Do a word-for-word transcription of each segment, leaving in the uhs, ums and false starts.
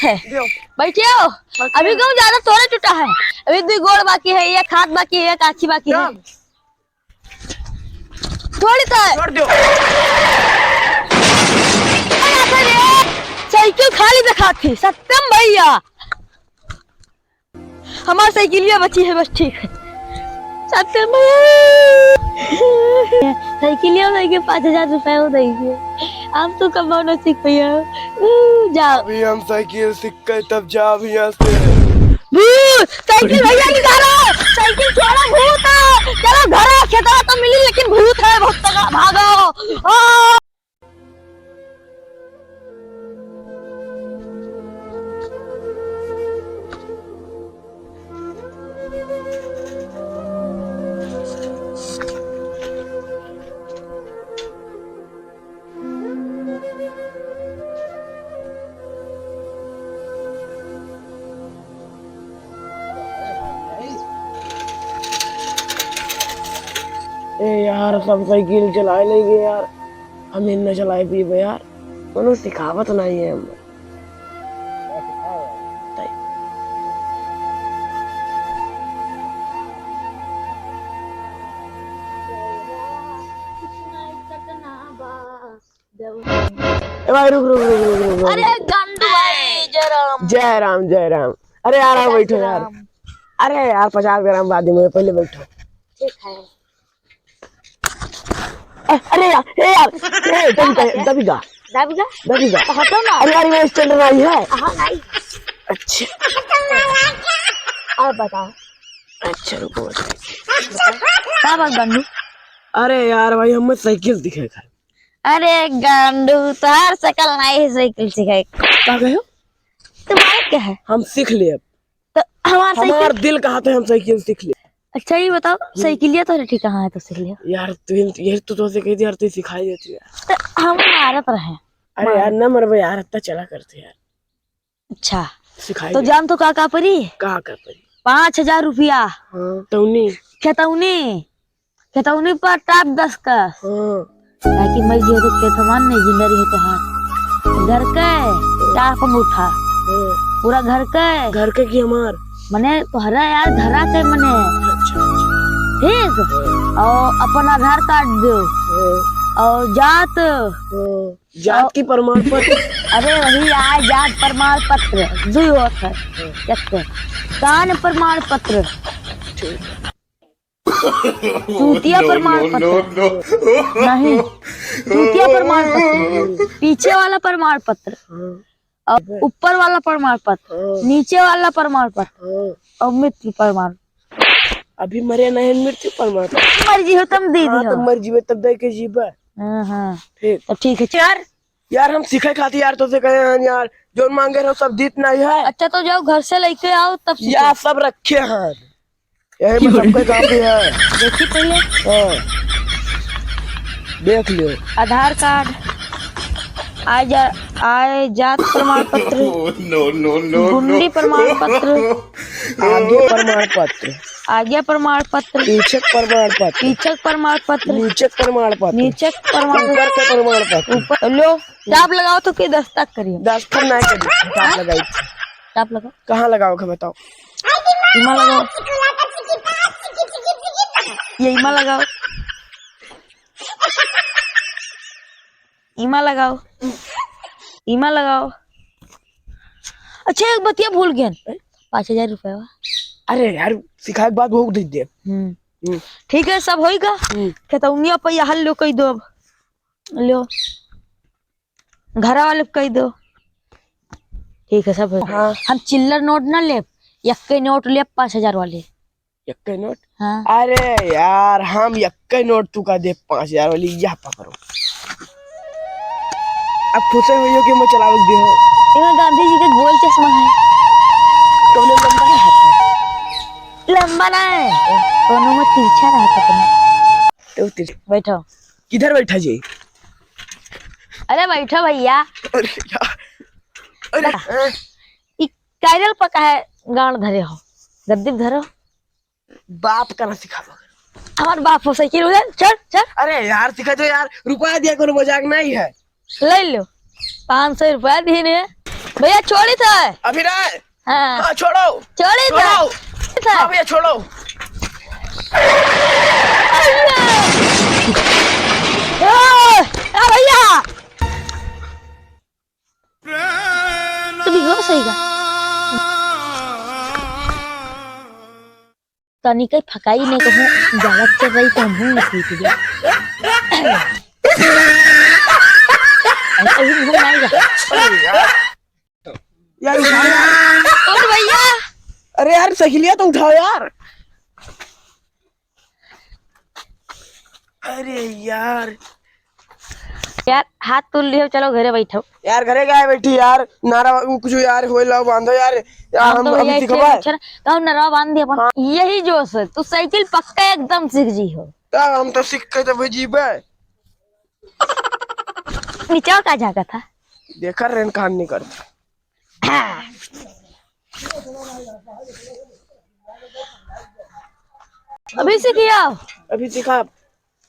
है। दियो। बैठियो। बैठियो। अभी कहूँ ज्यादा तोरे टूटा है। अभी दो गोड़ बाकी है, एक हाथ बाकी है, एक आँखी बाकी है। दियो। थोड़ी तो है। छोड़ दियो। अरे, साइकिल खाली दिखात ही, सत्यम भैया। हमार साइकिलिया बची है, बस ठीक है। सत्यम भैया, साइकिलिया लेके पाँच हजार रुपया हो देंगे। हम तो कमाओ ना सीख भैया। ऊ, जाओ। अभी हम साइकिल सीख के तब जाओ यहाँ से। भूत! साइकिल भैया निकालो! साइकिल छोड़ो, भूत है! चलो घर, खेतवा तो मिली, लेकिन भूत है, बहुत तगड़ा, भागो! आ! ए यार, सब साइकिल चलाए ले गए यार, हम ही न चलाए पीबे यार, कोनो सिखावत नहीं है हम। ए भाई, रुक, रुक, रुक। अरे, गंडू भाई, जय राम। जय राम, जय राम। अरे यार, आओ, पचास बैठो यार। ग्राम। अरे यार, पचास ग्राम बाद में, पहले बैठो। ठीक है। ए, अरे यार, ए यार, ए, दबी का, दबी का? दबी का? दबी का? तो हटो ना। अरे यार, ये stand नहीं है। हाँ, नहीं। अच्छा। और बताओ। अच्छा, रुको, बताओ। का बात, गंडू? अरे यार, भाई, हमें साइकिल दिखे खाली। अरे गंडू, तोहार सकल नाई है साइकिल सिखाए। का कहो? तुम्हारे क्या है? हम सीख ले अब। तो हमार साइकिल हमार दिल कहा था हम साइकिल सीख ले। अच्छा, ये बताओ, हम्म। साइकिलिया तो ठीक कहाँ है तो सीख लिया? यार, तू, यही तो तुझसे कही थी यार, तू सिखाई देती यार। तो हम मारत रहे। अरे मार। यार, ना मरबे यार, इतना चला करते यार। अच्छा, सिखाई तो दे। जान तो का का परी? का का परी? पाँच हजार रुपया। हाँ, तौनी। खेतौनी, खेतौनी पर टाप दस का। हाँ। ताकि मर जियो तो खेतवान नहीं, जिंदा रहे तो हाथ। घर के टाप अंगूठा। हाँ। पूरा घर के। घर के की हमार? मने तोहरा यार घरा के मने। अच्छा, अच्छा। ठीक? हाँ। और अपन आधार कार्ड दो। हाँ। और जात। हाँ। जात की प्रमाण पत्र। अरे वही आय, जात प्रमाण पत्र, दुई होत है। हाँ। एक तो कान प्रमाण पत्र। ठीक। चूतिया प्रमाण पत्र। नहीं, चूतिया प्रमाण पत्र, पीछे वाला प्रमाण पत्र, हाँ। और ऊपर वाला प्रमाण पत्र, हाँ। नीचे वाला प्रमाण पत्र, हाँ। और मृत्यु प्रमाण। अभी मरे नहीं, मृत्यु प्रमाण पत्र। मर जी हो तब दे हाँ, दियो। तो मर जीवे तब दे के जीवे। हाँ, हाँ। ठीक। तो ठीक है यार। यार, हम सीखे खातिर यार, तोसे कहे हैं यार, जोन मांगे रहो, सब दीत नहीं है। अच्छा, तो जाओ, घर से लेके आओ, तब सीखो। यार, सब रखे हैं, यही में सबके कापी है। देखी पहले। हाँ, देख लियो। आधार कार्ड, आय जा-, आय जात प्रमाण पत्र, No, no, no, no। गुंडी प्रमाण पत्र, आगे प्रमाण पत्र। आगे प्रमाण पत्र। पीछे प्रमाण पत्र। पीछे प्रमाण पत्र। नीचे प्रमाण पत्र। नीचे प्रमाण ऊपर का प्रमाण पत्र। ऊपर, लो, टाप लगाओ तो के दस्तक करिए। दस्तक ना करिए, टाप हाँ? लगाई। टाप लगाओ। कहाँ लगाओ के बताओ? इमा लगाओ। ये इमा लगाओ। इमा लगाओ, इमा लगाओ। अच्छा, एक बतिया भूल गए, पाँच हजार रुपया। अरे यार, सिखाए के बाद वो दे दे। हम्म। हम्म। ठीक है, सब होई गा। हम्म। खेतौनिया पे हल लो कई दो अब। लो। घरा वाले पे कई दो। ठीक है, सब होई। हाँ। हम चिल्लर नोट ना लेब, यक्के नोट लेब पाँच हजार वाले। यक्के नोट? हाँ। अरे यार, हम यक्के नोट तुका दे पाँच हजार वाली, यह पकड़ो। अब खुश होइयो कि मैं चलावे दे हो। इमे गांधी जी के गोल चश्मा है। कौनो लंबा ना हाथ है। लंबा ना है। कोनो में तिरछा ना है पता नहीं। तो तिरछा। बैठो। किधर बैठा जी? अरे बैठो भैया। अरे यार। अरे। ई कैरल पका है, गांड धरे हो। गद्दी धरो। बाप का ना सिखावा। हमार बाप हो साइकिल उधर, चल, चल। अरे यार, सिखा दो यार, रुपया दिया करो, मजाक नहीं है। ले लो, पाँच सौ रुपया दीने। भैया, छोड़ी था। अभी ना। हाँ। हाँ, छोड़ो। छोड़ी था। छोड़ो। था। हाँ भैया, छोड़ो। ओ, आ भैया। तू भी हो सही का? तनिक फकाई ने कहूँ, जावत चल रही तो हमहूँ पीट गया। अरे, अभी घूम आएगा। यार, उठा यार। उठ भैया। अरे यार, साइकिलिया तो उठाओ यार। अरे यार। यार, हाथ तोड़ लियो, चलो घरे बैठो। यार, घरे काहे बैठी यार? नारा कुछ यार, होए लाओ, बांधो यार। यार, हम हम, तो हम भैया सिखबा। इतने अच्छा ना, तो हम नरवा बांध दिया अपन। हाँ। यही जोश है, तू साइकिल पक्का एकदम सीख जी हो। तब हम तो सीख के तो जीबे। नीचे का जागा था? देखा रेन कहान नहीं करता। अभी सीखिया? अभी सीखा।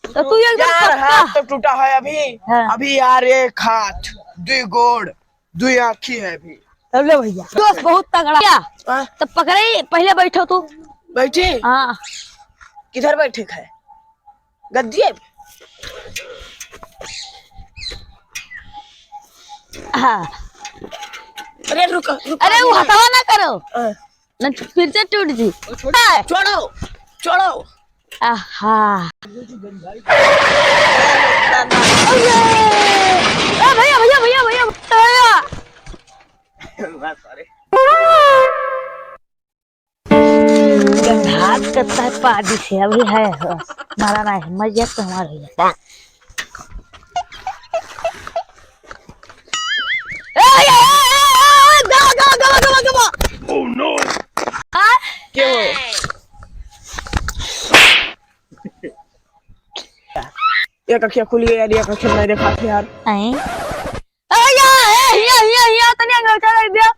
तो तू एकदम यार, पक्का। हाथ तो टूटा है अभी। हाँ। अभी यार, एक हाथ, दुई गोड़, दुई आँखी है अभी। तब ले भैया, दोस्त बहुत तगड़ा। क्या? हाँ? तब पकड़े, पहले बैठो तू। बैठी? हाँ। किधर बैठे है? गद्दिए पे? हाँ। अरे रुको, रुको, अरे वो रुको। हथवा ना करो। हाँ। न फिर से टूट जी। छोड़ो, छोड़ो। आहा। अरे! ए भैया, भैया, भैया, भैया, भैया। गंधात कत्ता है पादी से, अभी है हो। मारा ना है, मर जात तो हमार भैया। ए, ए, ए, ए, ए, गवा, गवा, गवा, गवा, गवा। Oh no! आ? के हो? एक अखिया खुल गया यार, एक अखिया नहीं देखा था यार। हैं? ए, या, ए, हिया, हिया, हिया, तनी अंगूठा रख दिया।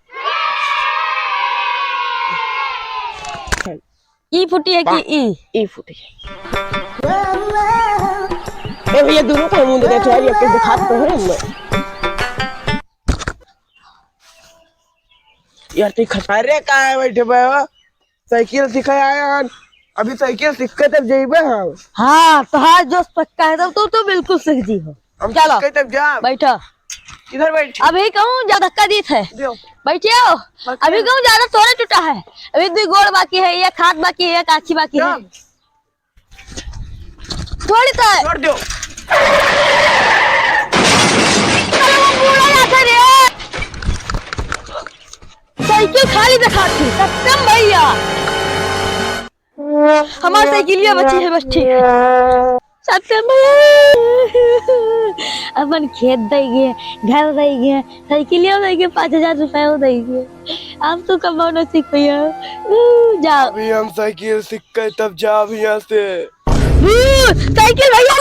ई फुटी है कि ई? ई फुटी है। ए भैया, दोनों का मुंह देखा था यार, ये कुछ दिखा तो है ना। यार, तू खसारे काहे बैठे बे हो? साइकिल सिखाए आए हन, अभी साइकिल सीख के तब जइबे हम। हाँ, तोहार जोश पक्का है, तब तू, तू बिल्कुल सीख जी हो। हम चलो। सीख के तब जाब। बैठो। किधर बैठी? अभी कहूँ जा धक्का दीत है। दियो। बैठियो। बैठियो। अभी कहूँ ज्यादा तोरे टूटा है, अभी दुई गोड़ बाकी है, एक हाथ बाकी है, एक आँखी बाकी है। जा। छोड़ दे। छोड़ दो। अरे वो बूढ़ा जाता रे। साइकिल खाली दिखाती, सत्यम भैया। हमार साइकिलिया बची है, बस ठीक है। सत्यम भैया। अपन खेत देंगे, घर देंगे, साइकिलिया देंगे, पाँच हजार रुपया देंगे। हम तो कमाओ ना सीख भैया। ऊ, जाओ। अभी हम साइकिल सीख के तब जाब यहाँ से। ऊ, साइकिल भैया,